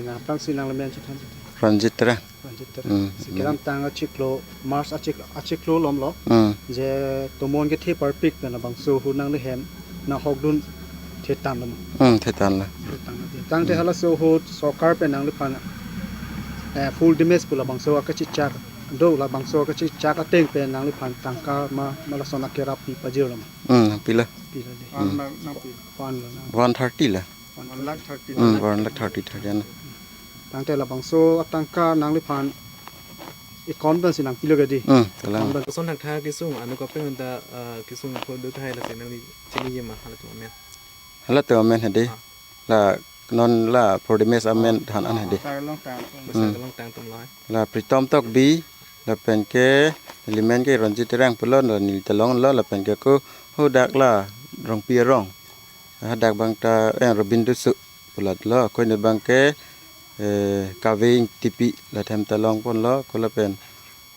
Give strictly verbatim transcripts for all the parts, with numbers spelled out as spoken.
Nangphrangsi nangli men chethan. Ranjit Terang. Ranjit Terang. Hmm, si hmm. Kedamtang achiklo, March achik-, achiklo lom lo. Hmm. Je tomon kethe parpik pen labangso ahut nangli hem nahokdun thetan lo. Hmm, thetan lo. Thetan lo. Tangte Hmm. halaso ahut sorkar pen nangliphan, eh, full damage pu labangso akachechak do, labangso akachechak ateng pen nangliphan tangka ma, ma lason akerap pi pajirlo ma? Hmm, pilo. Pilo de. Hmm. One lakh nangpi. One lakh nang. One thirty lo. One lakh thirty. Hmm, one lakh thirty thousand. Tangte labangso atangka nangliphan account pensi nangpilo ke di. Hmm, kalang. Account pen. Lason thakthak kesung, anu kapeng ta, eh, kesung pho do tahai lasi nangli chiniji ma halatum amen. Halatum amen hedi. Ah. La non la for the mess amen than an hedi. Sa long tang. Sa long tang tum lo. La Pritom Tokbi, lapen ke neli men ke Ranjit Terang pulo, la neli ta longlo, lapen ke ko hadak la Rongpi arong. Hadak abang ta, eh, Robin Dusu pulo lo, ko ne abang ke, eh, Kave Ingtipi, latum ta longponlo, ko lapen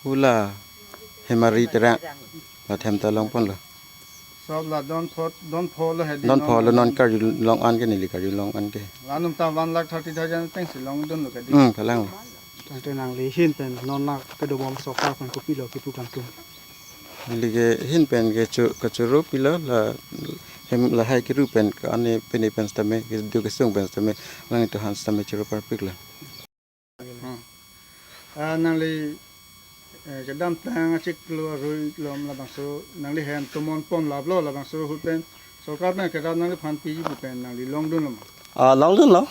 hula Hemari Terang, latum ta longponlo. Sob la don pho, don pho lo hedi. Don pho lo non karjulong an ke neli karjulong an ke. La nangtum ta one lakh thirty thousand atengsi longdunlo ke di. Hmm, kalang. Tangte nangli ahin pen non la kedobom sorkar pen kopilo kipu kangtung. Neli ke ahin pen ke chu, kachoro pilo la hem lahai keru pen ke ane pene pen sitame, kedo kesung pen sitame, alanglitum aphan sitame choro parpiklo. Hmm. Ah, nangli, eh, kedamtang achiklo arui lom labangso nangli hem tomon pon laplo labangso ahut pen sorkar pen kerap nangliphan piji pu pen nangli longdunlo ma? Ah, longdunlo.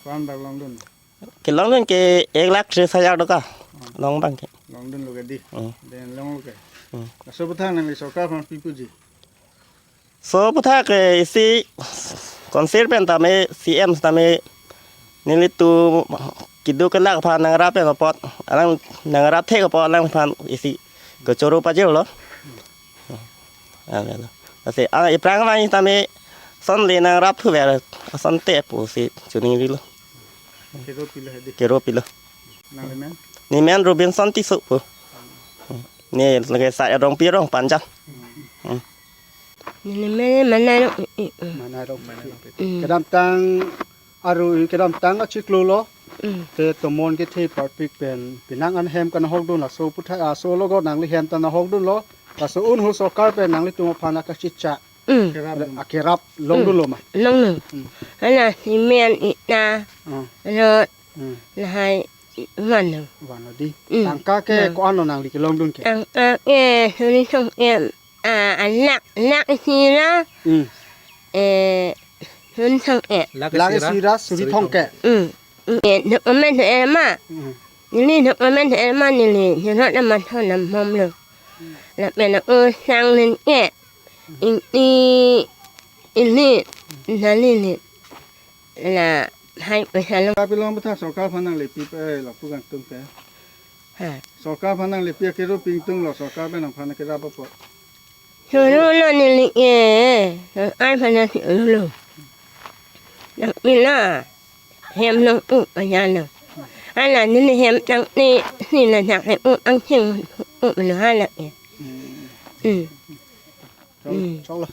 Ko-an bak longdun? Kelongdun ke ek lakh tris hajar taka. Hmm. Long abang ke. Longdunlo ke di. Hmm. Den longlo ke. Hmm. Laso aputhak nangli sorkar aphan pi puji? Laso aputhak ke isi council pen tame C M tame nelitum keduk kelak aphan nangrap apot, alang nangrap thek apot alangphan isi kachoro pajirlo. Alo. Lasi, ah, ephrang abang tame ason le nangrap thuver asonte pusi chiningrilo. Kero pilo hedi. Kero pilo. Nangli men? Neli men Robinson Tisso pu. Neli lake sa Rongpi arong Panjan. Hmm. Neli men Manai Rong. Manai Rong. Hmm. Kedamtang arui kedamtang achiklo lo. Hmm. Te tomon kethe parpik pen penang an hem kanahokdun, laso aputhak, ah, laso alogot nangli hem ta nahokdunlo. Laso ahut sorkar pen nanglitum aphan akachechak. Hmm. Kerap, akerap longdunlo ma? Longdun. Hmm. Hala cement ita. Ah. Hala Hmm. lahai vanlo. Vanlo di. Hmm. Tangka ke Nang. ko-anlo nangli kelongdun ke? Tangka ke suri thomkep, ah, lakh, lakh isi ra. Hmm. Eh, suri thomkep. Lakh isi ra suri thomkep. Hmm. Eh, document do-er ma. Hmm. Neli document do-er ma neli, neli rot amat thon amhomlo. Lapen ako sang len ke. Ingti ili, nali li. Lahai pesa lo. Kapi long aputhak sorkar aphan nangli pi pe, eh, lapu kangtung ke. Ha. Sorkar aphan nangli pi akero pi ingtunglo, sorkar pen nangphan kerap apot? Chorolo neli ke. Sorkar aphan nangchorolo. Nangpilo. Hem long-u pajalo. Hala neli hem tangte si ladak le-u angcheng-u lo hala ke. Hmm. Hmm. Chok, Hmm. choklo.